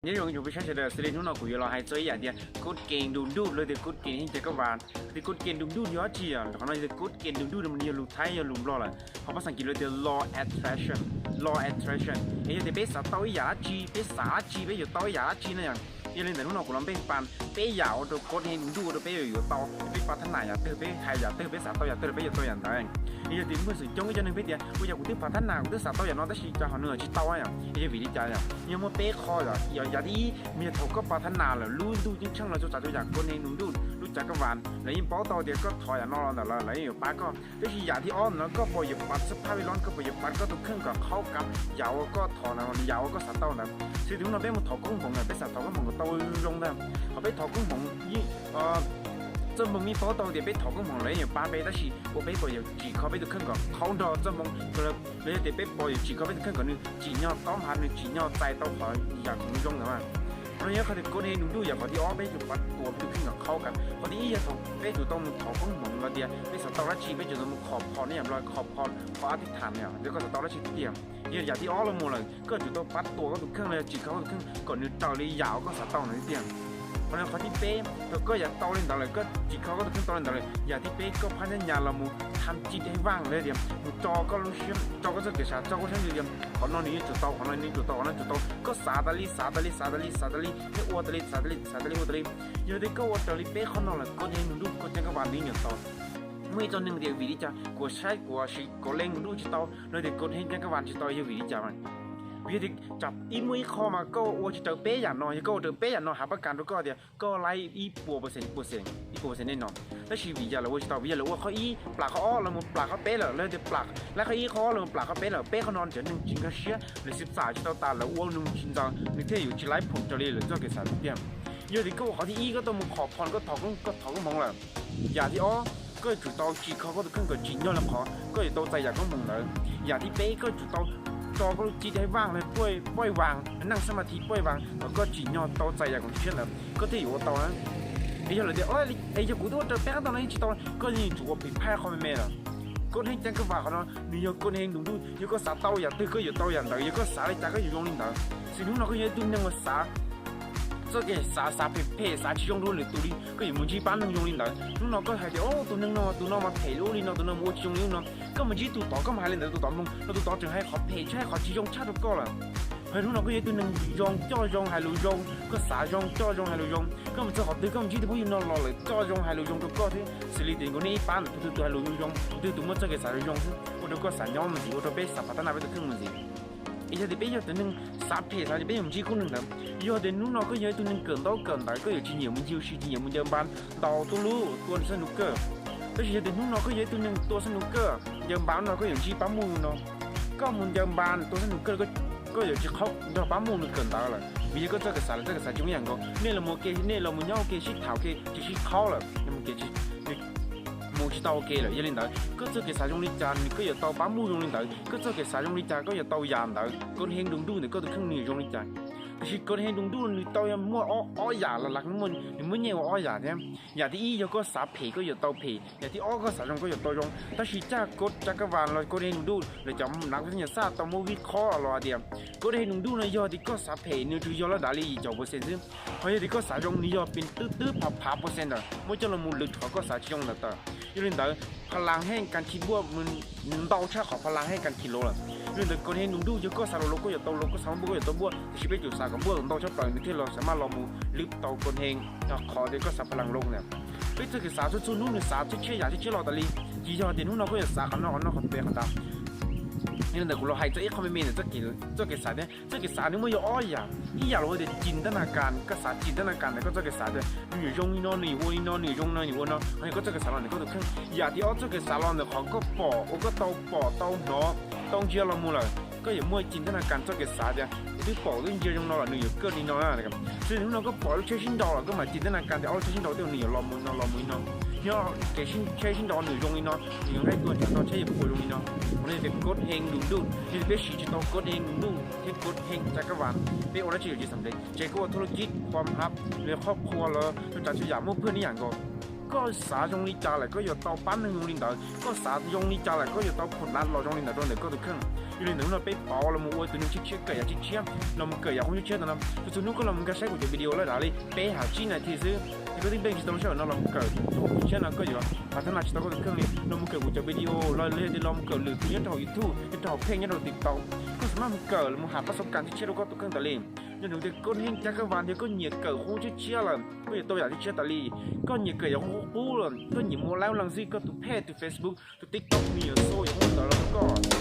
Nyob zoo ib tsoom phooj ywg sawv daws, xws li hnub no kuv yuav los hais txog ib yam tias kod kev du du los tias kod kev heej caj kab vas. Tias kod kev du du yog dab tsi? Qhov no tias kod kev du du no mas yog lus Thaib, yog lus Nplog lawm. Ho phab Xaskis lawv tias law attraction, law attraction. Es yog tias peb xav tau ib yam dab tsi, peb xav dab tsi peb yuav tau ib yam dab tsi na yom. Yog li ntawd hnub no kuv los npaj pab peb yam ua rau kod heej du du ua rau peb yuav tau, peb pab thab nam yam twg, peb hais yam twg, peb xav tau yam twg los peb yuav tau yam ntawd. Es yog tias muaj xeem coob ib co neeg peb tias ua cas kuv twb pab thab nam, kuv twb xav tau yam no tab sis cas ho nws tsis tau yom. Es yog vim li cas yom? Yog muaj peb qho, yam thib ib mas yog thaum koj pab thab nam lawm lub ntuj ceeb tsheej los txhua tsav txhua yam kod heej du du, lub caj kab vas lawv yeej paub tau tias koj thov yam no los ntawm lawv, lawv yeej yuav pab koj. Tab sis yam thib ob ntawm no koj puas yuav pab xab phaj vij loj, koj puas yuav pab koj tus kheej kom qhaub kav yam uas koj thov ntawd, yam uas koj xav tau ntawd. Xws li hnub no peb mus thov koob hmoov na, peb xav thov koob hmoov kom tau zoo ntag. Qhov peb thov koob hmoov, txoj hmoo yeej paub tau tias peb thov koob hmoov lawv yeej yuav pab peb, tab sis ua peb puas yuav tsim kho peb tus kheej kom qhaub nrog txoj hmoo, los yog tias peb puas yuav tsim kho peb tus kheej kom nws tsim nyog tob hav, nws tsim nyog txais tau qhov yam khoom zoo ntawd. Qhov no yog qhov tias kod heej du du yog qhov thib ob peb yuav pab tua peb tus kheej kom qhaub kav. Qhov thib ib yog thaum peb tsum tau mus thov koob hmoov los tias peb xav tau dab tsi peb tsum tau mus khov phom ne yom, los khov phom, khov ab thib tham ne yom, yog koj xav tau dab tsi tiag. Yog yam thib ob los mus lawm koj tsum tau pab tua koj tus kheej los yog tsim kho koj tus kheej kom nws raws li yam uas koj xav tau ntawd tiag. Qhov no qhov thib peb, thaum koj yam tau li ntawd lawm koj tsim kho koj tus kheej tau li ntawd lawm, yam thib peb koj phab nyab nyas los mus tham ci thej vaj los tias mus tso koj lub siab, tso koj txoj kev xav, tso koj siab ntsws tias qhov no nws yuav tsum tau, qhov no nws yuav tsum tau, qhov no yuav tsum tau. Koj xav tas li xav tas li xav tas li xav tas li thiab ua tas li xav tas li xav tas li ua tas li. Yog tias koj ua raws li peb qhov no lawm kod heej du du koj caj kab vas nws nyuam tau. Muaj ib txoj neeg tias vim li cas kuv saib kuv siv kod heej du du tsis tau los tias kod heej caj kab vas tsis tau yog vim li cas mas? Vim yog tias tsam ib muaj ib qho mas koj ua tsis raws peb yam no, yog koj ua raws peb yam no hav pab kas rau koj tias koj laib ib puas percent, ib puas percent nej no. Tab sis vim yam lawv ua tsis tau, vim yam lawv ua qhov ib plam qhov ob los mus plam qhov peb lawm, lawv tias plam, laib qhov ib qhov ob los mus plam qhov peb lawm, peb qhov no cov neeg tsis nkag siab, lawv sib xam tsis tau tas lawv ua nug tsis ntxaws nws thiaj yuav tsis laib phoom raws li lawv txoj kev xav tiag. Yog tias koj ua qhov thib ib koj tau mus khov phom koj thov koob, koj thov koob hmoov lawm, yam thib ob koj yuav tsum tau tsim kho koj tus kheej kom tsim nyog li qhov koj yuav tau txais yam koob hmoov ntawd. Yam thib peb koj yuav tsum tau tso koj lub ci thej vaj los poj vaj, neej xab ma thi poj vaj kom koj tsim nyog tau txais yam khoom tshiab ntawd koj thiaj yuav ua tau na. Es yog lawv tias es yog kuv twb ua raws peb qab tau no yeej tsis tau, koj yeej yuav tsum ua phem phaj qhov me me lawm. Kod heej caj kab vas qhov no nws yog kod heej du du, yog koj xav tau yam twg koj yuav tau yam ntawd, yog koj xav li cas koj yuav zoo li ntawd. Xws li hnub no koj yog ib tug neeg uas xav txoj kev xav, xav phem phem, xav tsis zoo rau lwm tus li, koj yuav mus ntsib pab neeg zoo li ntawd. Hnub no koj hais tias tus neeg no, tus no mas phem li ub li no, tus no mas ua tsis zoo li ub no, koj mus ntsib tus tod koj mus hais li ntawd, tus tod mloog los tus tod tseem hais qhov phem tshaj, hais qhov tsis zoo tshaj rau koj lawm. Ho hnub no koj yog ib tug neeg zoo, coj zoo hais lus zoo, koj xav zoo, coj zoo hais lus zoo, koj mus txog qhov twg koj mus ntsib tus phooj ywg no los lawm coj zoo hais lus zoo rau koj thiab. Xws li tias nkawd nej ib pab ntawd tus twg tus hais lus zoo zoo, tus twg tus muaj txoj kev xav zoo xwb, ua rau koj xav nyob mus ntxiv, ua rau peb xav pab thab nam peb tus kheej mus ntxiv. Es yog tias peb yog tus neeg xav phem xav tias peb yuav mus ntsib khub neeg ntawd, yog tias hnub no koj yog ib tug neeg kawm ntaub kawm ntawv koj yuav tsis nyiam mus ncig ua si, tsis nyiam mus ncaws npas ntaus tuj lub tua snooker. Tab sis yog tias hnub no koj yog ib tug neeg tua snooker, ncaws npas no koj yuav ntsib pab muj no. Koj mus ncaws npas tua snooker, koj yuav tsis qhaub nrog pab muj nws kawm ntawv lawm, vim yog koj txoj kev xav lawm, txoj kev xav tsis zoo ib yam nkaus. Nej los ua ke, nej los mus nyob ua ke sib tham ua ke tsis sib qhaub lawm, mus tsis tau ua ke lawm. Yog li ntawd koj txoj kev xav zoo li cas nws koj yuav tau pab muj zoo li ntawd, kod heej du du ntawm koj tus kheej nws zoo li cas. Tiam sis kod heej du du nws tau muaj ob yam los lawm, nws muaj nyiaj ua ob yam thiab. Yam thib ib yog koj xav phem koj yuav tau phem, yam thib ob koj xav zoo koj yuav tau zoo. Tab sis caj kod caj kab vas los kod heej du du lawv cov nav kub xab nyas xaj tau muab vij khob los hais tias kod heej du du no yog tias koj xav phem nws tsuas yog lawm dav li yim caum percent xwb. Ho yog tias koj xav zoo nws yog pes twb twb phav phav percent ntawm muab coj los mus lwm qhov koj xav tsis zoo ntawd tawm. Yog li ntawd pha las heej kas thim npuaj nws ntau tshaj qhov pha las heej kas thim luv lawm. Yog li ntawd kod heej du du yog koj xav luv luv koj yuav tau luv, koj xav npuaj koj yuav tau npuaj, tiam sis peb tsum xav kom npuaj ntau tshaj plaws nws thiaj los xav maj los mus lwb tau kod heej, qhov tias koj xav pha las luv ntawd. Peb txoj kev xav txhua txhua hnub nws xav tshiab tshiab yam tshiab tshiab los tas li, tsis yog tias hnub no koj yuav xav qhov no qhov no qhov pem qhov ntawd. Yog li ntawd kuv los hais txog ib qho me me ntawm txoj kev xav thiab. Txoj kev xav nws muaj yog ob yam, ib yam los ua tias cim ntaj nas kas, koj xav cim ntaj nas kas ntawm koj txoj kev xav tias nws yuav zoo li no nws yuav ua li no, nws yuav zoo no nws yuav ua no, ho yog koj txoj kev xav los ntawm koj tus kheej. Yam thib ob txoj kev xav los ntawm qhov koj pom, uas koj tau pom tau hnov tau ntsia los mus lawm, koj yuav muaj cim ntaj nas kas txoj kev xav tias kuv twb pom twb ntsia zoo no lawm nws yuav kawg li no na. Xws li hnub no koj pom lub tsheb sib nraus lawm koj mam cim ntaj nas kas tias ob lub tsheb sib nraus tej nws yuav los mus no los mus li no. Nyob kev tsheb sib nraus nws zoo li no, nws yuav nqaij tuaj nrhiav tau tsheb yuav puas zoo li no. Qhov no yog tias kod heej du du, yog tias peb siv tsis tau kod heej du du thiab kod heej caj kab vas, peb ua dab tsi yuav tsis xam ntev. Tseem koj ua thub lub kib khua hab, lwm qhov qhua los txhua tsav txhua yam muaj phwj ib yam nkaus. Koj xav zoo li cas lawm koj yuav tau pab neeg zoo li ntawd, koj xav zoo li cas lawm koj yuav tau khuam dav los zoo li ntawd rau ntawm koj tus kheej. Yog li ntawd hnub no peb pauv los mus ua tus neeg tshiab tshiab kawm yam tshiab tshiab, los mus kawm yam qub tshiab tshiab ntawd no. Txhua txhua hnub koj los mus nkag saib kuv cov video lawm dav li peb hab tsib nas this xwb, es koj twb npej tsis tau sij hawm no los mus kawm tshiab no koj yuav hab thab nas tsis tau koj tus kheej li. Los mus kawm kuv cov video los yog tias los mus kawm lwm tus nyob rau hauv YouTube, nyob rau hauv pheej, nyob rau TikTok, koj xav maj mus kawm los mus has pab xov kam tshiab tshiab rau koj tus kheej tas li. Nyob zoo tias koj heev cab kawg vas tias koj nyiam kawm qub tshiab tshiab lawm koj yuav tau yam tshiab tshiab tas li. Koj nyiam kawm yam qub qub los koj nyiam muab laib leej xwb, koj tus pheej, tus Facebook, tus TikTok nws yuav show yam qub ntawd los rau koj.